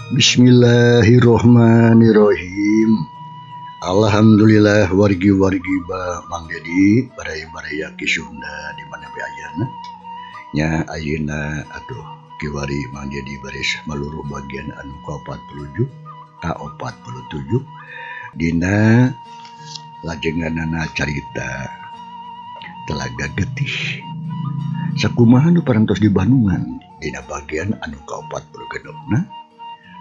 Bismillahirrohmanirrohim. Alhamdulillah wargi-wargi ba Mang Dedi baraya-baraya Ki Sunda di mana be ayana nya ayeuna atuh kiwari Mang Dedi baris maluruh bagian anu ka-47 ka-47 dina lajenganana carita Telaga Getih. Sakumaha nu parantos di Bandungan dina bagian anu ka-46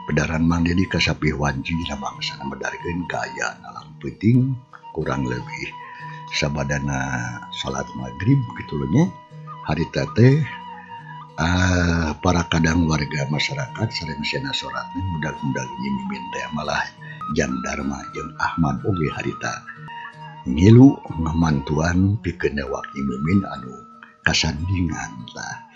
pedaran Mang Dedi kasapih wanci dina bangsana medarkeun kaayaan alam peuting kurang lebih sabadana salat maghrib kitu nya harita teh para kadang warga masyarakat sareng sena salatna budak-budak Nyi Mimin teh malah Jang Dharma jeung Ahmad oge harita ngilu ngamantuan pikeun newak Nyi Mimin anu kasandingan tah.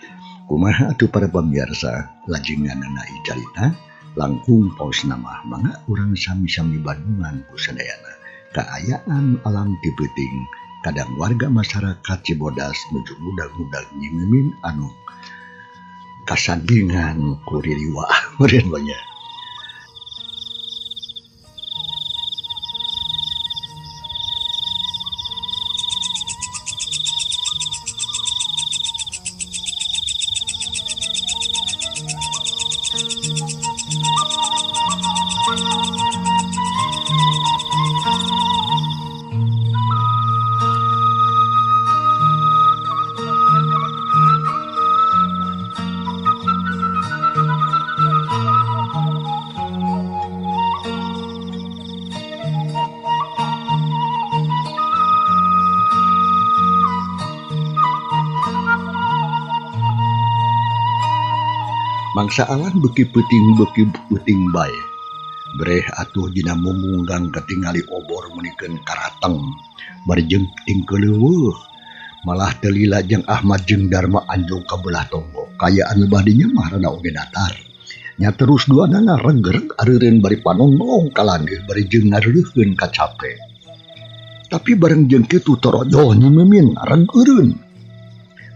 Kumaha atuh para pamirsa lajenganana carita langkung paos nama mangga urang sami-sami Bandungan ku sadayana kaayaan alam ti peuting kadang warga masyarakat Cibodas nuju mudag-mudag Nyi Mimin anu kasandingan ku ririwa meureun nya. Mangsa alam beuki peuting bae. Breh atuh dina mumunggang katingali obor meunikeun karateng bari jeung tingkeuleuweuh. Malah teu lila jeung Ahmad jeung Dharma anjong ka belah tonggo. Kaayaan lebah dinya mah rada oge datar. Nya terus duanana regreg areureun bari panon melong ka landeuh bari jeung ngareureun kacape. Tapi bareng jeung kitu torojoh Nyi Mimin regeureun.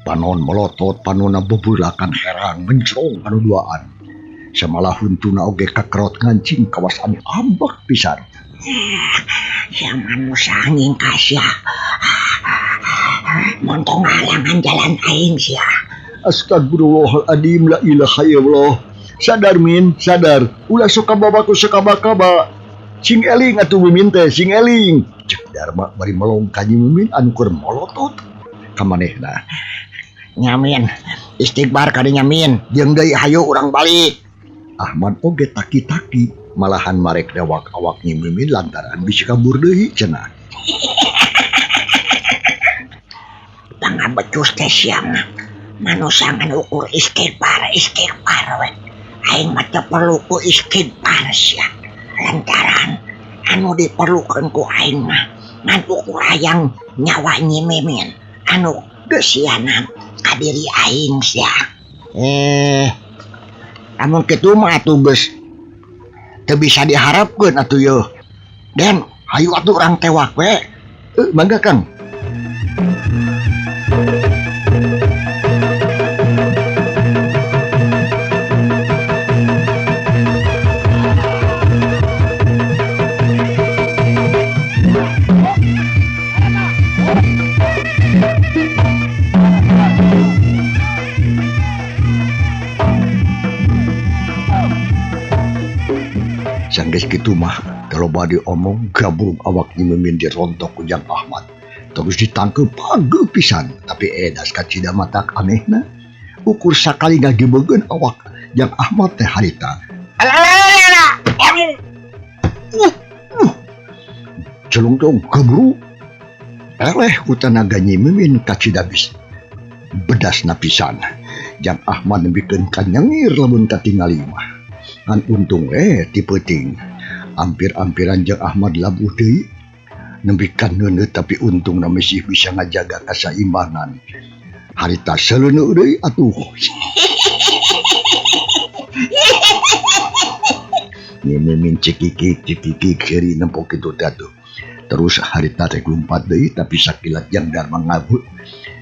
Panon melotot, panonna bebulakan herang, mencrong anu duaan. Samalah huntuna oge kakerot ngancing kawas anu ambek pisan. Sia manusia angin ka sia. Montong halangan jalan aing sia. Astagfirullahaladzim, la ilaha illallah. Sadar Min, sadar. Ulah sok kabawa ku sakaba-kaba. Sing eling atuh Mimin teh, sing eling. Cek Dharma bari melong ka Nyi Mimin anu keur molotot ka manehna. Nyamin, istighfar kadinya Min, jeung deui hayu urang balik. Ahmad oge taki-taki, malahan marek dewak awak Nyi Mimin lantaran bisi kabur deui cenah. Pangabecus teh sia mah. Manusia ngan ukur istighfar, istighfar we. Aing mah teu perlu ku istighfar sia. Lantaran anu diperlukeun ku aing mah ngan ukur hayang nyawa Nyi Mimin anu geus siana ka diri aing sia. Lamun kitu mah atuh geus teu bisa diharapkeun atuh yeuh. Den, hayu atuh urang tewak we. Mangga Kang. Sanggeus kitu mah teu loba diomong gabung awak Nyi Mimin dirontok ku Jang Ahmad. Terus ditangkep pageuh pisan, tapi edas kacida matak anehna. Ukur sakali ngagibegeun awak Jang Ahmad teh harita. Celungtung keburu. Eleh ku tanaga Nyi Mimin kacida bis bedasna pisan. Jang Ahmad nepikeun ka nyengir lamun katingali mah. Ngan untung ti peuting. Ampir-ampiran Jang Ahmad labuh deui. Nembikan neuneuh tapi untungna masih bisa ngajaga kasaimbangan. Harita seleuneuh deui atuh. Nyi Mimin cikikik cikikik seuri nempo kitu teh atuh. Terus harita rek lumpat deui tapi sakilat Jang Dharma ngabut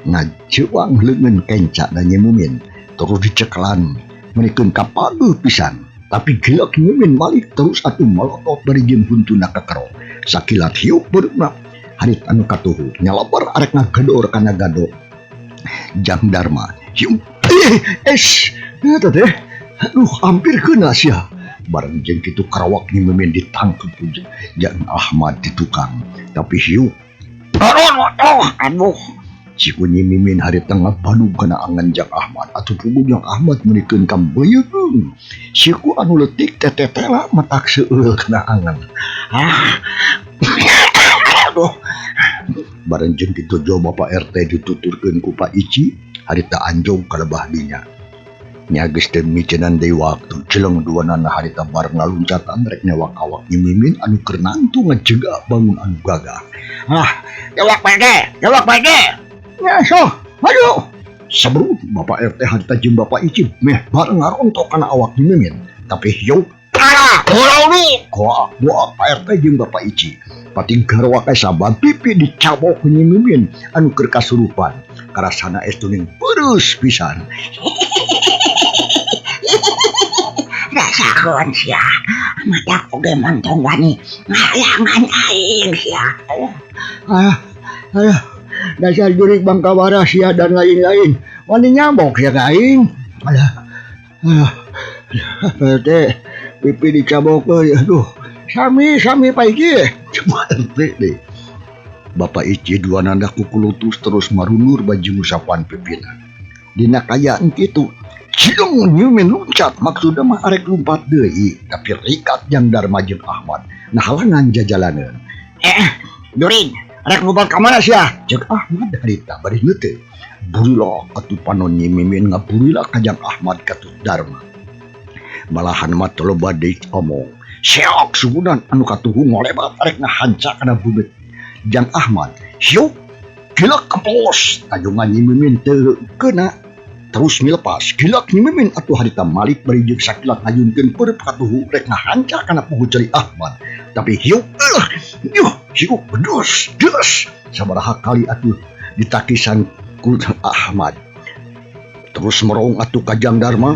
ngajewang leungeun kencana Nyi Mimin. Terus dicekelan meunikeun kapageuh pisan. Tapi gilak Mimin malik terus atuh malotot bari jeung huntuna kakero. Sakilat hiup beurna harit anu katuhu nyalabar arek ngagedor kana gado. Jang Dharma hiup es eta teh aduh hampir kena sia. Bareng jeung kitu karawak Nyi Mimin ditangkep ku Jang Ahmad di tukang. Tapi hiup aduh aduh Ciku Nyi Mimin harita ngabadug kana angan Jang Ahmad atuh puguh Jang Ahmad meurikeun ka beuyeung. Siku anu leutik teh tetela matak seueul kana angan. Ah. Aduh. Bareng jeung kitu jo Bapak RT dituturkeun ku Pak Ici harita anjog ka lebah dinya. Nya geus teu miceunan deui waktu jeleng duanana harita bareng laluncatan rek newak awak Nyi Mimin anu keur nangtung ngajega bangun anu gagah. Ah, jawab Pak RT, jawab Pak RT. Ya sok, maju. Seberut Bapak RT harita jeung Bapak Ici meh bareng ngarontok kana awak Nyi Mimin. Tapi hiup parah, goak goak Pak RT jeung Bapak Ici. Pating garwak sabab pipi dicabok ku Nyi Mimin anu keur kasurupan. Karasana es tuning peurus pisan. Rasakeun sia, matak oge montong wani ngahalangan aing sia. Ah, aduh, dasar jurik bangkawara sia dan lain-lain. Wani nyambok sia ka aing. Alah, aduh, RT, pipi dicabok euy, aduh. Sami sami Pak Ici. Coba RT deh. Bapak Ici dua nanda kukulutus terus marunur baju ngusapan pipina. Dina kayaan kitu, cilung Nyi Mimin loncat maksudna mah arek lumpat deui, tapi rikat Jang Dharma jeung Ahmad nahalangan jajalaneun. Jurig, rek lumpat ka mana sia? Ceuk Ahmad harita bari neuteuh. Burila atuh panon Nyi Mimin ngaburila ka Jang Ahmad katut Dharma. Malahan mah teu loba deui omong. Seok sugunan anu katuhu ngolebat arek ngahanca kana bubeut Jang Ahmad. Hiup gilak kepos tajungan Nyi Mimin teu keuna terus milepas. Gilak Nyi Mimin atuh harita malik bari jeung sakilat ngayunkeun peureub katuhu rek ngahanca kana pugu ceuli Ahmad. Tapi hiup yuh hiup dus dus sabaraha kali atuh ditakisan ku Ahmad. Terus merong atuh ka Jang Dharma.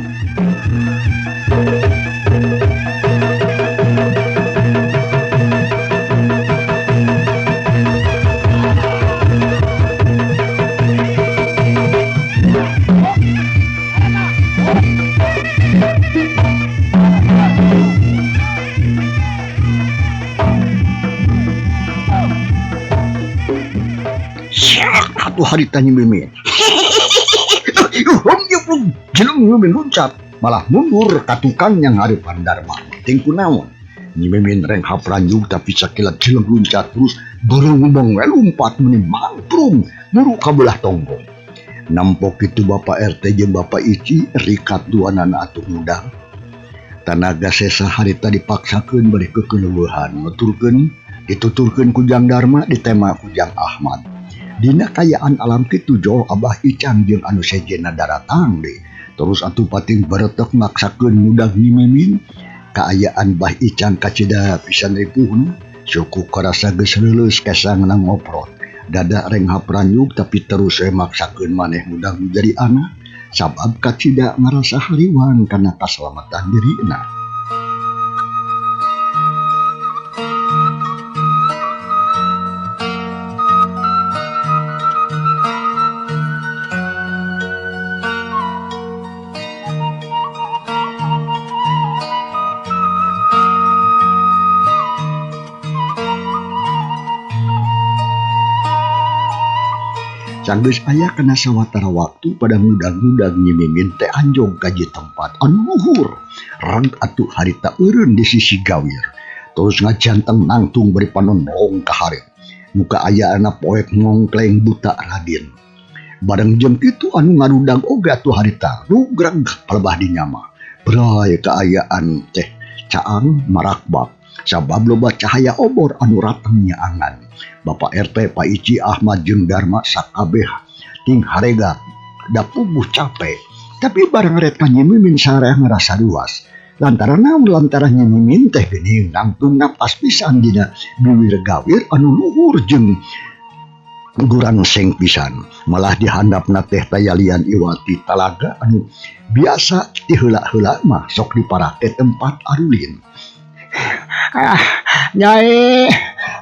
Atuh harita Nyi Mimin. Jeleng Nyi Mimin loncat, malah mundur ka tukang yang ngarepan Dharma. Ting kunaon? Nyi Mimin renghap ranjug tapi sakilat jeleng loncat terus bareng-bareng we lumpat meuni mangprung muru ka belah tonggong. Nampok kitu Bapak RT jeung Bapak Ici rikat duanana atuh ngudang. Tanaga sesa harita dipaksakeun bari kekeleueuhan nuturkeun dituturkeun ku Jang Dharma ditema ku Jang Ahmad. Dina kayaan alam kitu jol Abah Icang jeung anu sejenna daratang deui. Terus atuh pating baretek maksakeun ngudang Nyi Mimin. Kaayaan Bah Icang kacida pisan ripuhna, suku karasa geus leuleus kesangna ngoprot. Dada renghap ranyug tapi terus we maksakeun maneh ngudang nu jadi anak sabab kacida ngarasa hariwang kana kasalamatan dirina. Sanggeus aya kana sawatara waktu pada ngudang-ngudang Nyi Mimin teh anjong ka ji tempat anu luhur. Reg atuh harita eureun di sisi gawir. Terus ngajanteng nangtung bari panon noong ka hareup. Muka ayaana poek ngongkleng buta Radin. Bareng jeung kitu anu ngarudang oge atuh harita rugreg palebah dinya mah. Berai kaayaan teh caang marakbak. Sabab loba cahaya obor anu rateng nyaangan. Bapak RT, Pak Ici, Ahmad jeung Dharma sakabeh ting harega da puguh capek. Tapi bareng ret ka Nyi Mimin sareh ngarasa luas. Lantaran naon lantaran Nyi Mimin teh geuning nangtung napas pisan dina biwir gawir anu luhur jeung Gurangseng pisan malah dihandapna teh tayalian iwati talaga anu biasa ti heula-heula mah sok diparake tempat arulin. Ah, nyai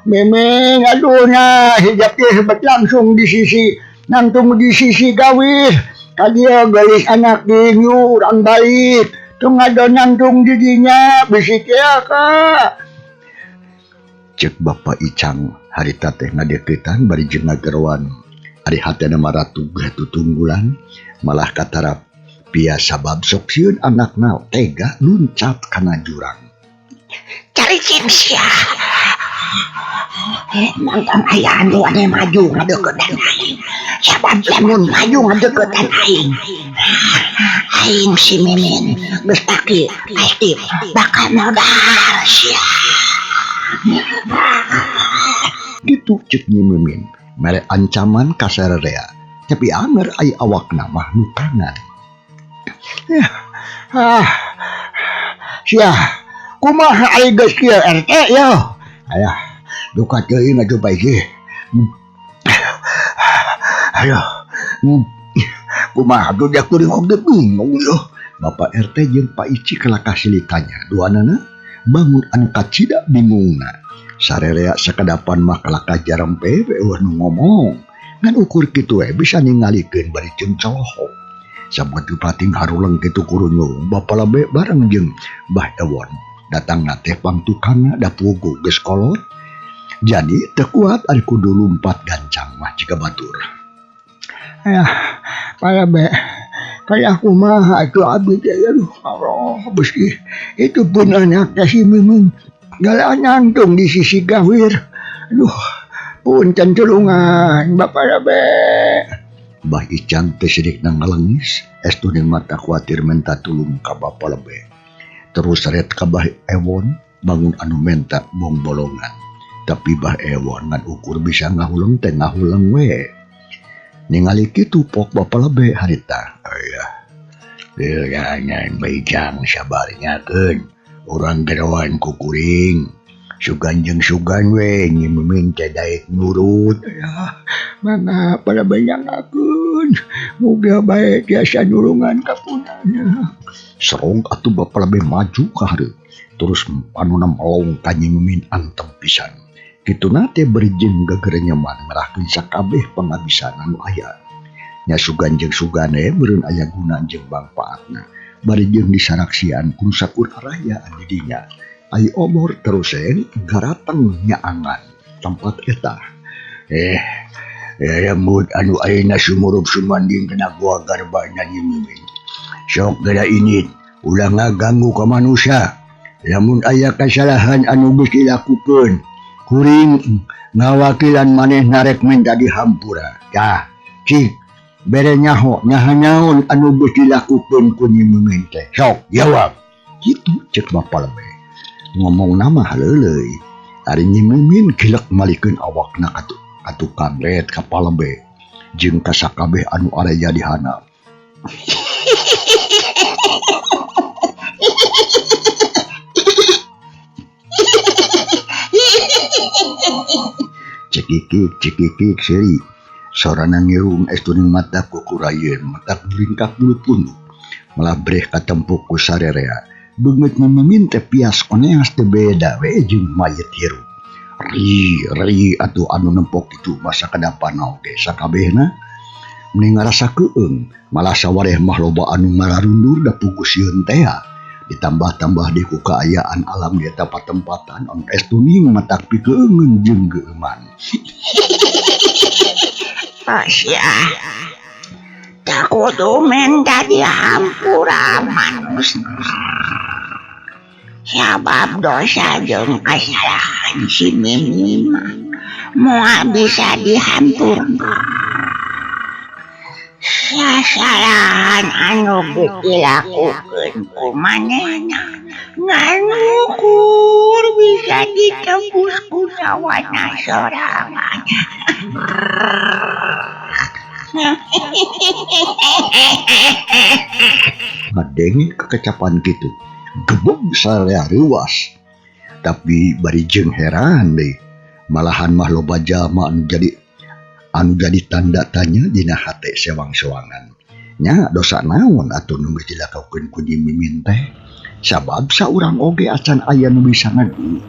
Miming aduh nya hijab teh bet langsung di sisi nangtung di sisi gawir kadieu geulis anak di urang balik tong ngado nangtung di dinya bisi teh ka. Cek Bapak Icang harita teh ngadeukeutan bari jeung ngageroan ari hatena mah ratug tutunggulan malah katarap pia sabab sok sieun anakna tega luncat kana jurang. Caricing sia. Mangkang aya anu aneh maju ngadeukeutan aing. Sabab lamun maju ngadeukeutan aing, aing si Mimin geus paki pasti bakal modar sia. Gitu cek Nyi Mimin mere ancaman ka sarerea tapi anger ai awakna mah nukangan. Ah, sia kumaha ai geus kieu RT yo. Ayah duka teuing atuh bae sih. Ayo. Kumaha atuh dia kuring oge bingung yo. Bapak RT jeung Pak Ici kalakah silih tanya duanana bangun anu kacida bingungna. Sarerea sakadapan mah kalakah jarempe we eueuh nu ngomong. Ngan ukur kitu we bisa ningalikeun bari jeung colohok. Sabetu pating haruleng kitu kurunyung Bapa Lebe bareng jeung Bah Ewon. Datangna teh pangtukangna da puguh geus kolot. Jadi teu kuat ari kudu lumpat gancang mah jiga batur. Ayah, Pak Lebe, kayak kumaha atuh abdi teh aduh Allah beusi itu pun anak teh si Mimin gala nangtung di sisi gawir. Aduh, punten tulungan Bapak Lebe. Bah Icang teh sidikna ngalengis, estu ning mata kuatir menta tulung ka Bapa Lebe. Terus ret ka Bah Ewon bangun anu menta bongbolongan. Tapi Bah Ewon ngan ukur bisa ngahuleng teh ngahuleng we. Ningali kitu pok Bapa Lebe harita. Ayah, deunangan Bah Icang sabar nyakeun. Urang geroan ku kuring. Sugan jeung sugan we Nyi Mimin teh daek nurut. Ayah, mangga Pak Lebe nyangakeun. Muga bae tiasa nulungan ka punana. Serong atuh Bapa Lebe maju ka hareup. Terus anuna melong ka Nyi Mimin antep pisan. Kituna teh beri jeung gegerenyeman ngerahkeun sakabeh pangabisan anu aya. Nya sugan jeung sugane meureun aya guna jeung mangpaatna. Bari jeung disaraksian ku sakur araya di dinya. Ai obor terus garateng nyaangan tempat eta. Rembut anu ayeuna sumurup sumanding kana gua garbana Nyi Mimin. Sok geura init ulah ngaganggu ka manusia. Lamun aya kasalahan anu geus dilakukeun, kuring ngawakilan maneh narek minta dihampura. Tah, cik bere nyaho nyaha naon anu geus dilakukeun ku Nyi Mimin teh. Sok jawab. Kitu cek Bapa Lebe. Ngomong mah leuleuy. Ari Nyi Mimin kilek malikeun awakna ka tukang ret ka Palebe jeung ka sakabeh anu araya di handap. Cekikik cekikik seuri sorana ngirung estuning mata kukurayeun mata buringkak bulu punduk malah breh katempuk ku sarerea. Beungeut Nyi Mimin teh pias koneas teu beda we jeung mayit hirup. Ri ri atuh anu nempok kitu masa kadapan oge sakabehna meni ngarasa keung malah sawareh mah loba anu mararundur da puguh sieun tea. Ditambah-tambah deui ku kaayaan alam di eta patempatan anu estuning matak pikeungeun jeung geueuman. Pasya tak kudu menta dihampura manusia. Sabab dosa jeung kasalahan si Mimin mah moal bisa dihampura. Sasalahan anu geus dilakukeun ku manehna ngan ukur bisa ditebus ku nyawana sorangan. Ngadenge kekecapan kitu gebeg sararea reuas. Tapi bari jeung heran deui malahan mah loba jalma anu jadi Anu jadi tanda tanya dina hate sewang-sewangan. Nya dosa naon atuh nu geus dilakukeun ku Nyi Mimin teh? Sabab saurang oge acan aya nu bisa ngadu.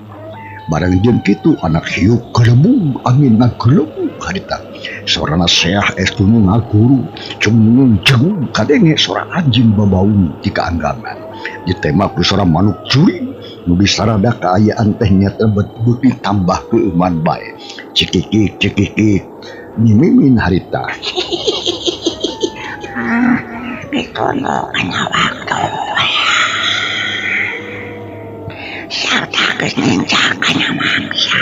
Bareng jeung kitu anak hiu kelebug angin ngagelebug harita. Sorana seah estu nu ngaguru cengung jengung kadenge sora anjing babaung ti kaanggangan. Ditema ku sora manuk jurig nu disarada kaayaan teh nyata beuki tambah keuman bae. Cikikik cikikik Nyi Mimin harita. Ah, ditunu kana waktu. Sarta geus nincak kana mangsa.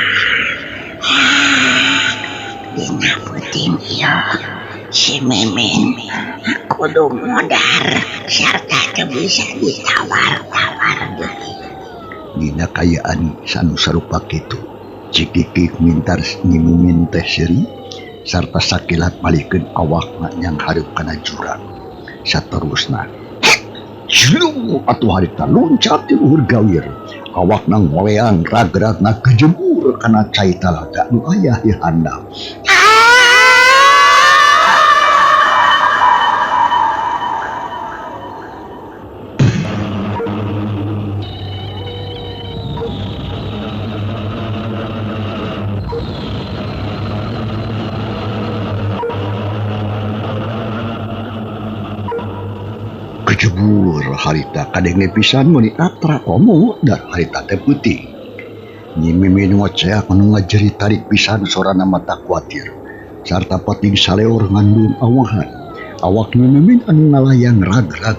Dina peuting ieu si Mimin kudu modar sarta teu bisa ditawar-tawar deui. Dina kaayaan anu sarupa kitu, Cikikik mintar Nyi Mimin teh seuri sarta sakilat malihkeun awakna nyanghareup kana jurang. Saterusna, Jlung atuh harita luncat ti luhur gawir. Awakna ngoleang ragrag ngagejebur kana cai talaga nu aya di handap. Kejebur harita kadenge pisan meuni atra komo da harita teh peuting. Nyi Mimin ngoceak anu ngajeri tarik pisan sorana mata kuatir sarta pating saleor ngandung awahan. Awak Nyi Mimin anu ngalayang ragrag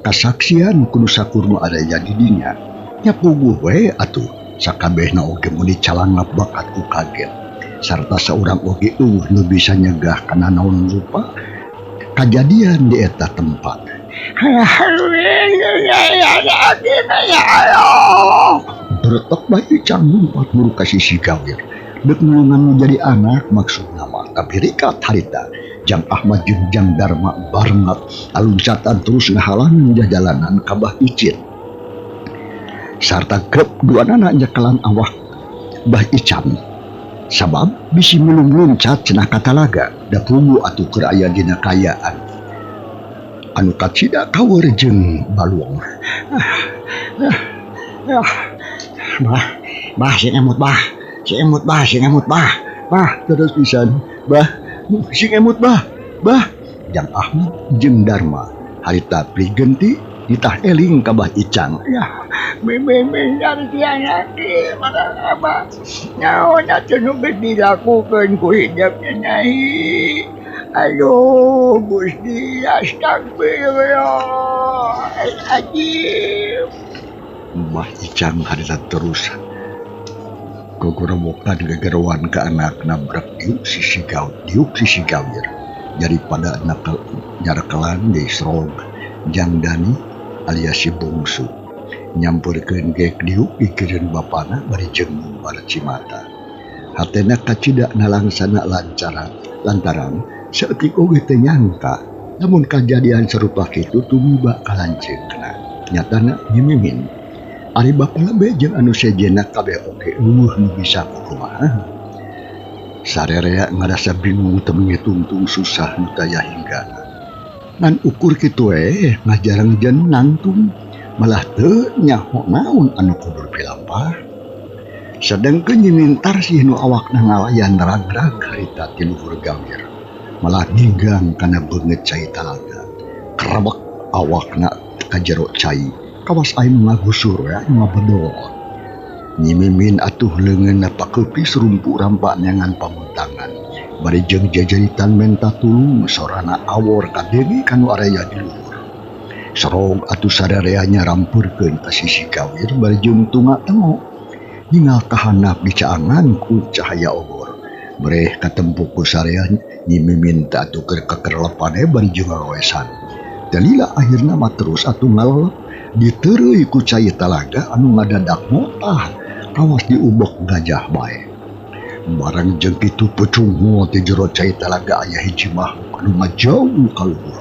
kasaksian ku nu sakur nu araya di dinya. Nya puguh we atuh sakabehna oge meuni calangap bakat ku kaget sarta saurang oge eueuh nu bisa nyegah kana naon rupa kajadian di eta tempat. Beretok bae Icang lumpat muru ka sisi gawir. Deuk nulungan nu jadi anak maksudna mah tapi rikat harita. Jang Ahmad jeung Jang Darma barengat aluncatan terus ngahalangan jajalanan ka Bah Icin. Sarta grep duanana nyekelan awak Bah Icang. Sabab bisi milung luncat cenah ka talaga da puguh atuh keur aya dina kaayaan anu kacida kawer jeung baluang. Bah, bah sing emut bah, sing emut bah, sing emut bah, bah terus pisan bah, sing emut bah, bah. Jang Ahmad jeung Darma harita prigenti ditah eling ka Bah Icang. Ya, miming naon atuh nu geus dilakukeun ku hidep Nyai. Aduh Gusti astagfirullahaladzim. Bah Icang harita terus gogorowokan gegeroan ka anakna brek diuk sisi gaut diuk sisi gawir daripada nakal nyarekelan deui srog Jang Dani alias si bungsu nyamperkeun gek diuk pikireun bapana bari jeung ngumbar cimata. Hatena kacida nalangsana lancaran lantaran saeutik oge teu nyangka lamun kajadian sarupa kitu tumiba ka lanceukna. Nyatana Nyi Mimin ari bapa lebe jeung anu sejenna kabeh oge eueuh nu bisa kukumaha. Sarerea ngarasa bingung teu tungtung susah nu taya hinggana. Ngan ukur kitu we ngajarang jeung nangtung malah teu nyaho naon anu kudu dilampah. Sedengkeun Nyi Mintarsih nu awakna ngalayan ragrag harita ti luhur gawir malah ninggang kana beungeut cai talaga. Kerebek awakna ka jero cai kawas aya nu ngagusur we anu ngabedol. Nyi Mimin atuh leungeunna pakeupis rumpu rampa neangan pamuntangan bari jeung jajaritan menta tulung sorana awor kadenge ka nu araya di luhur. Sorog atuh sarerea nyarampeurkeun ka sisi gawir bari jeung tunga tengo. Ningal kahandap dicaangan ku cahaya obor. Breh katempuh ku sarea Nyi Mimin teh atuh keur kakerelepan we bari jeung ngaroesan. Teu lila akhirna mah terus atuh ngalelep diteureuy ku cai talaga anu ngadadak motah kawas diubek gajah bae. Bareng jeung kitu pecungul ti jero cai talaga aya hiji makhluk anu ngajauh ka luhur.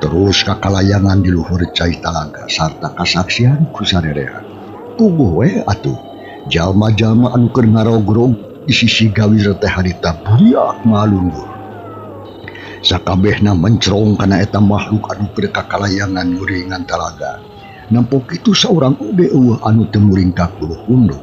Terus kakalayangan di luhur cai talaga sarta kasaksian ku sarerea. Puguh we atuh jalma-jalma anu keur ngarogrog di sisi gawir teh harita buriak ngalundur. Sakabehna mencrong kana eta makhluk anu keur kakalayangan nguringan talaga. Nempo kitu saurang oge eueuh anu teu muringkak bulu hunduk.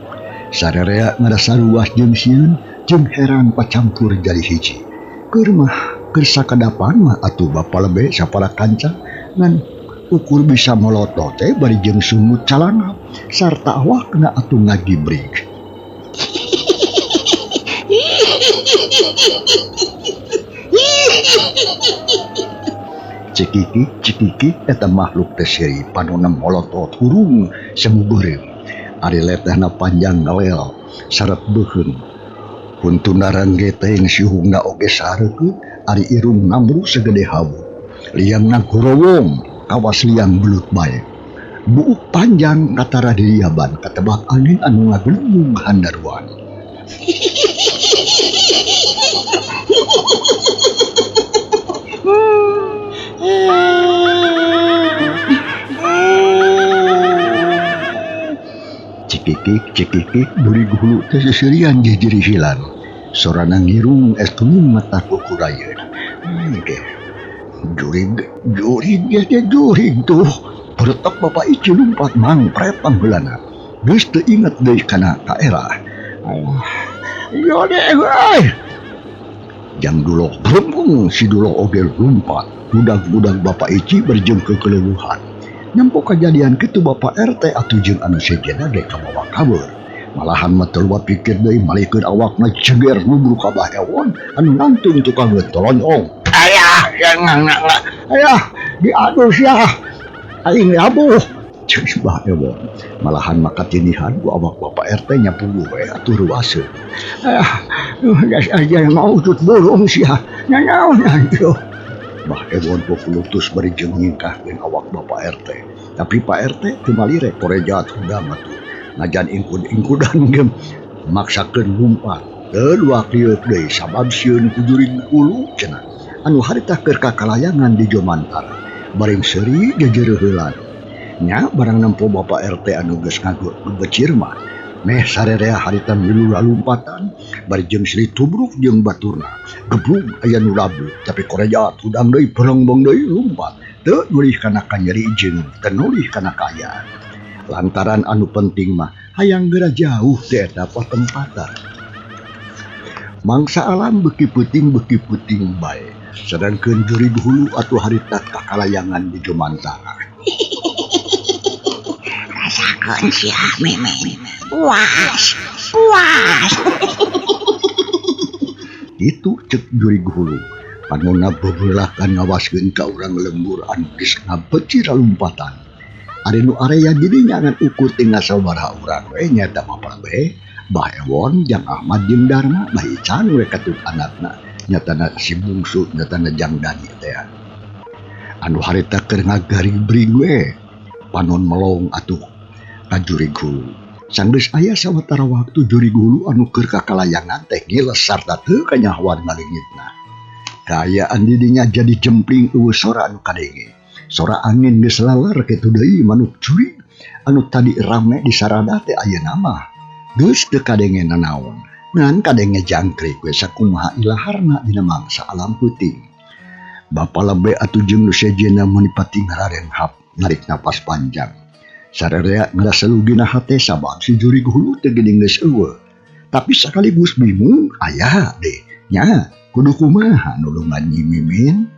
Sarerea ngarasa ruas jeung sieun jeung heran pacampur jadi hiji. Keur mah keur sakadapan mah atuh Bapa Lebe sapara kanca ngan ukur bisa molotot teh bari jeung sungut calangap sarta awakna atuh ngagibrig. Cekiki cekiki eta makhluk teh seuri panonna molotot hurung semu beureum. Ari letehna panjang ngalel saret beuheung. Huntuna ranggeteng siuhungna oge sareukeut ari irung nambru segede hawu. Liangna gorowong kawas liang belut bae. Buuk panjang katara diriaban katebak angin anu ngagelembung handaruan. Cikikik cikikik jurig hulu teh seserian jijirihilan. Sorana ngirung es kuning mata kukurayeun. Jurig jurig ya jurig tuh. Beretok Bapak Ici lumpat mangpret pangheulana. Geus teu inget deui kana kaera. Yode euy. Jang Duloh berembung si Duloh oge lumpat. Budak-budak Bapak Ici berjeng ke keleuhan. Nempo kajadian kitu Bapak RT atuh jeung anu sejenna ge kabawa kabur. Malahan mah teu loba pikir deui malikeun awakna jeger nubruk ka Bah Ewon anu nangtung tukang tolonyong. Ayah, ayah, diadur sia. Aing labuh. Ceuk Bah Ewon. Malahan mah katinihan ku awak Bapak RT nya puguh we atuh ruaseun. Ayah, geus aja mau tut burung sia. Nanaonan tuh. Bah Ewon pukulutus bari jeung nyingkahkeun awak Bapak RT. Tapi Pak RT teu malirek korejat hudang atuh. Najan ingkud-ingkudan ge maksakeun lumpat. Teu dua kieu deui sabab sieun ku jurig hulu cenah. Anu harita keur kakalayangan di Jomantara. Bareng seuri jejereuheulan. Nya barang nempo Bapak RT anu geus ngagebecir mah. Meh sarerea harita milu lalumpatan bari jeung silih tubruk jeung baturna. Geblug aya nu labuh tapi korejat hudang deui belengbeng deui lumpat. Teu nulih kana kanyeri jeung teu nulih kana kaayaan. Lantaran anu penting mah hayang geura jauh ti eta patempatan. Mangsa alam beuki peuting bae. Sedangkeun jurig hulu atuh harita kakalayangan di Jomantara. Rasakeun sia Mimin. Puas, puas. Kitu ceuk jurig hulu. Panonna bebelakan ngawaskeun ka urang lembur anu geus ngabecir lalumpatan. Ari nu area didinya ngan ukur tinggal sabaraha urang we nyaeta Bapak Be, Bah Ewon, Jang Ahmad jeung Darma, Bah Ican we katut anakna nyatana si bungsu nyatana Jang Dani teh. Anu harita keur ngagaribrig we panon melong atuh ka jurig hulu. Sanggeus aya sawatara waktu jurig hulu anu keur kakalayangan teh ngiles sarta teu kanyahoan ngaleungitna. Kaayaan didinya jadi jempling eueuh sora anu kadenge. Sora angin geus laler kitu deui manuk jurig anu tadi rame di sarada teh ayeuna mah geus teu kadenge nanaon. Ngan kadenge jangkrik we sakumaha ilaharna dina mangsa alam peuting. Bapa Lebe atuh jeung nu sejenna meuni pati ngararenghap narik napas panjang. Sarerea ngarasa lugina hate sabab si jurig hulu teh geuning geus eueuh. Tapi sakaligus bingung aya deh nya kudu kumaha nulungan Nyi Mimin.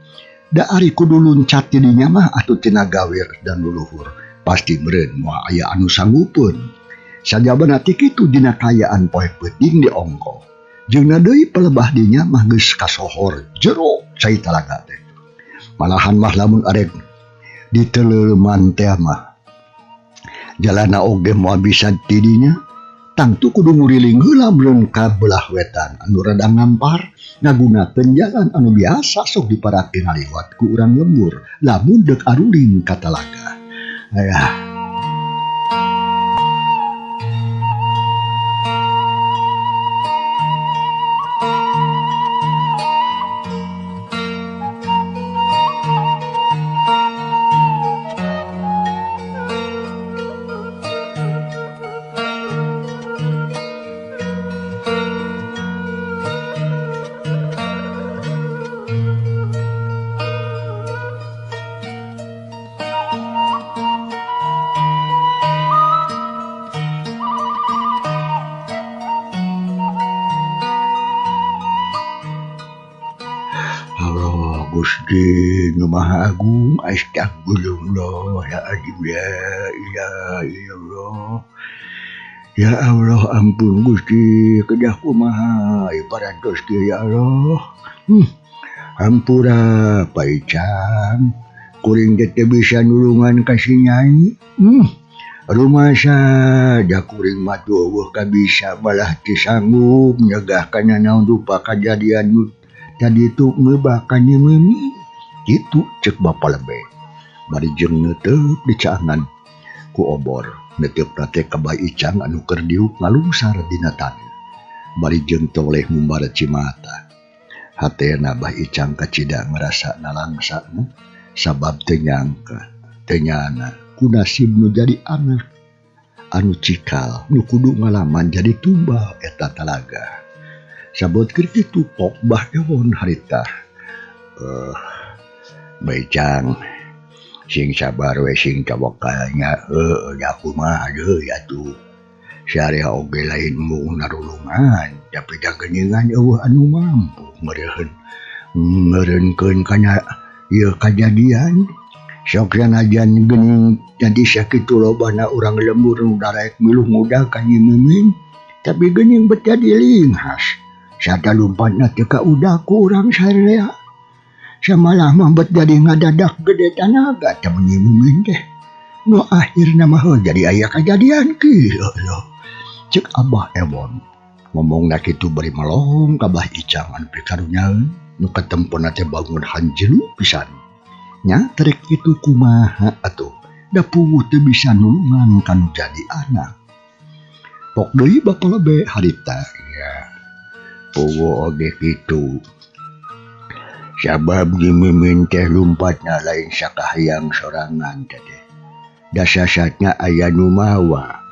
Da ari kudu luncat ti dinya mah atuh tina gawir dan luluhur. Pasti meureun moal aya anu sanggupeun. Sajabana ti kitu dina kaayaan poe peuting di ongkoh. Jeung deui pelebah dinya mah geus kasohor jero cai talaga teh. Malahan mah lamun arek diteleuleman teh mah jalana oge moal bisa ti dinya. Tangtu kudu nguriling heula meureun ka belah wetan anu rada ngampar ngagunakeun jalan anu biasa sok diparake ngaliwat ku urang lembur lamun deuk aruling ka talaga. Ayah. Gusti nu Maha Agung astagfirullah ya azim la ilaha illallah. Ya Allah ampun Gusti kedah kumaha ieu parantos kieu ya Allah. Hampura Pak Icang kuring teh teu bisa nulungan ka si Nyai. Rumasa da kuring mah teu eueuh kabisa malah teu sanggup nyegah kana naon rupa kajadian nu tadi tu ngeubah ka Nyi Mimi. Kitu ceuk Bapa Lebe. Bari jeung neuteup dicaangan ku obor. Neuteupna teh ka Bah Icang anu keur diuk ngalungsar dina taneuh. Bari jeung toleh ngumbar cimata. Hatena Bah Icang kacida ngarasa nalangsana sabab teu nyangka teu nyana ku nasib nu jadi anak anu cikal nu kudu ngalaman jadi tumbal eta talaga. Sabot keur kitu pok Bah Ewon harita. Bah Icang sing sabar we sing tawakal nya heueuh da kumaha deui atuh. Syariah oge lain mung narulungan tapi da geuningan eueuh anu mampu meureun ngeureunkeun kana ieu kajadian. Sok sanajan geuning jadi sakitu lobana urang lembur nu daraek miluh ngudag ka Nyi Mimin tapi geuning bet jadi linghas. Sada lumpatna teu kaudag ku urang sararea. Samalah mah bet jadi ngadadak gede tanaga teh Nyi Mimin teh. Nu akhirna mah heuh jadi aya kajadian kieu lho. Ceuk Abah Ewon. Ngomongna kitu bari melong ka Bah Icang anu pikarunyaeun nu katempona teh bangun hanjelu pisan. Nya terek kitu kumaha atuh da puguh teu bisa nulungan ka nu jadi anak. Pok deui Bapa Lebe harita nya. Puguh oge kitu. Sabab Nyi Mimin teh lumpatna lain sakahayang sorangan teh. Da sasatna aya nu mawa.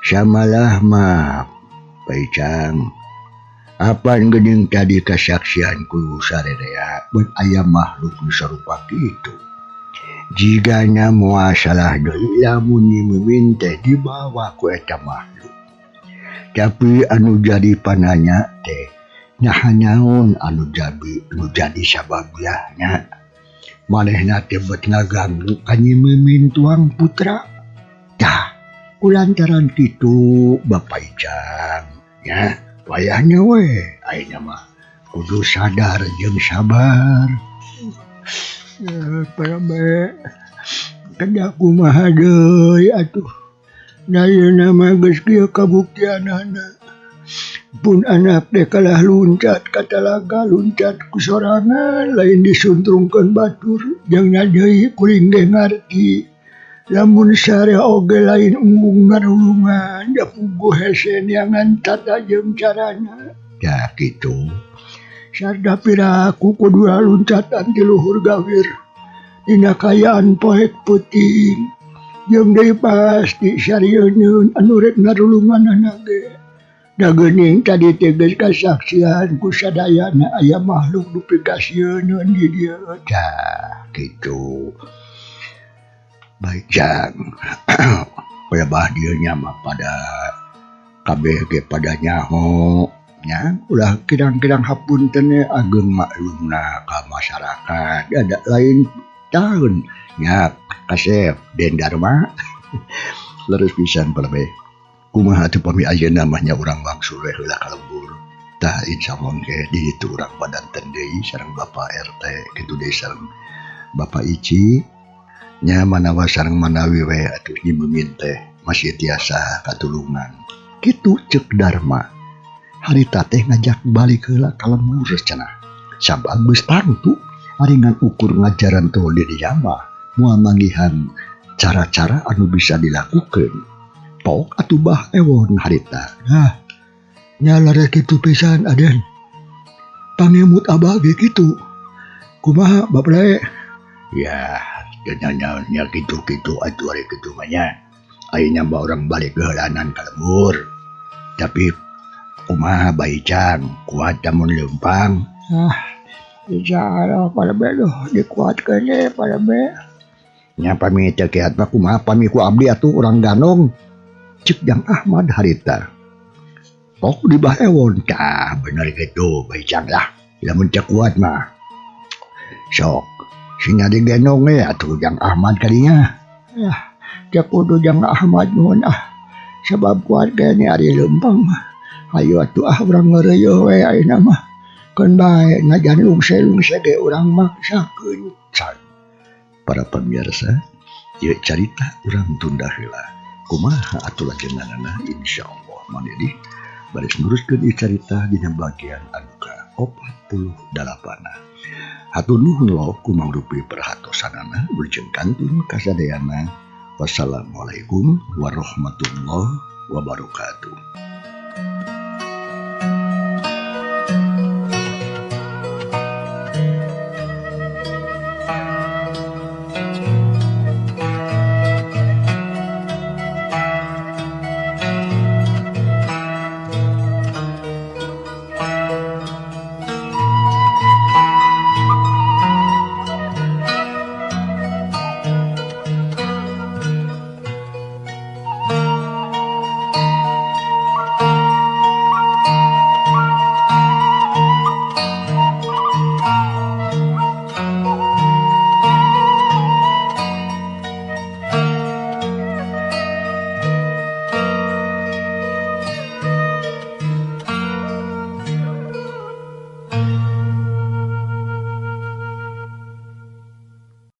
Samalah mah Pak Icang. Apan geuning tadi kasaksian ku sarerea beun aya makhluk nu sarupa kitu. Jigana moal salah deui lamun Nyi Mimin teh dibawa ku eta makhluk. Tapi anu jadi pananya teh naha naon anu jadi sababiahna. Manehna teh bet ngaganggu ka Nyi Mimin tuang putra. Tah, kulantaran kitu Bapak Icang nya wayahna we ayeuna mah kudu sadar jeung sabar. Parabe kedah kumaha deui atuh. Da ayeuna mah geus kieu kabuktianana. Pun anak teh kalah luncat ka talaga luncat ku sorangan lain disuntrungkeun batur jeung deui kuring ge ngarti. Lamun sare oge lain embung ngarulungan da puguh hese neangan tata jeung carana. Tah kitu. Sarda piraku kudu luncatan ti luhur gawir. Dina kaayaan poek peuting. Jeung deui pasti sarieun anu rek ngarulunganana ge. Da geuning tadi teh geus kasaksian ku sadayana aya makhluk nu pikasieun di dieu. Tah kitu. Baik Jang. Bah dieu nya mah pada kabeh ge pada nyaho nya ulah kirang-kirang hapunten ageung maklumna ka masyarakat ada lain tahun nya kasep Den Dharma. Leres pisan palebeh. Kumaha atuh pami ayeuna mah nya urang wangsul we heula ka lembur. Tah insyaallah ge di ditu urang badanten deui sareng Bapak RT kitu deui sareng Bapak Ici. Nya manawa sareng manawi we atuh Nyi Mimin teh masih tiasa katulungan. Kitu ceuk Dharma. Harita teh ngajak balik heula ka lembur cenah. Sabab geus tangtu ari ngan ukur ngajaran teh di dieu mah moal manggihan cara-cara anu bisa dilakukeun. Pok atuh Bah Ewon harita. Nah, nya lare kitu pisan Aden. Pangemut abah ge kitu. Kumaha Bapak Le? Ya, nya kitu-kitu atuh ari kitu mah nya. Ayeuna mah urang balik heulanan ka lembur. Tapi kumaha Bah Icang kuat lamun leumpang? Ah, insyaallah palebeh duh dikuatkeun ge palebeh. Nya pami teu kiat mah kumaha pami ku abdi atuh urang ganong. Ceuk Jang Ahmad harita. Pok di Bah Ewon tah bener kitu Bah Icang lah. Lamun teu kuat mah Sok sing digendong we atuh Jang Ahmad kadinya. Yah, teu kudu Jang Ahmad nuhun ah. Sabab kuat keneh ari leumpang mah. Hayu atuh ah urang ngeureuyeuh we ayeuna mah. Keun bae najan lungse-lungse ge urang maksakeun. Para pemirsa, ieu carita urang tunda heula. Kumaha atuh lajenganana insyaallah Mang Deddy baris neruskeun ieu carita dina bagian anu ka-48. Hatur nuhun lo kumangrupi perhatosanana wilujeng kantun kasadayana. Wassalamualaikum warahmatullahi wabarakatuh.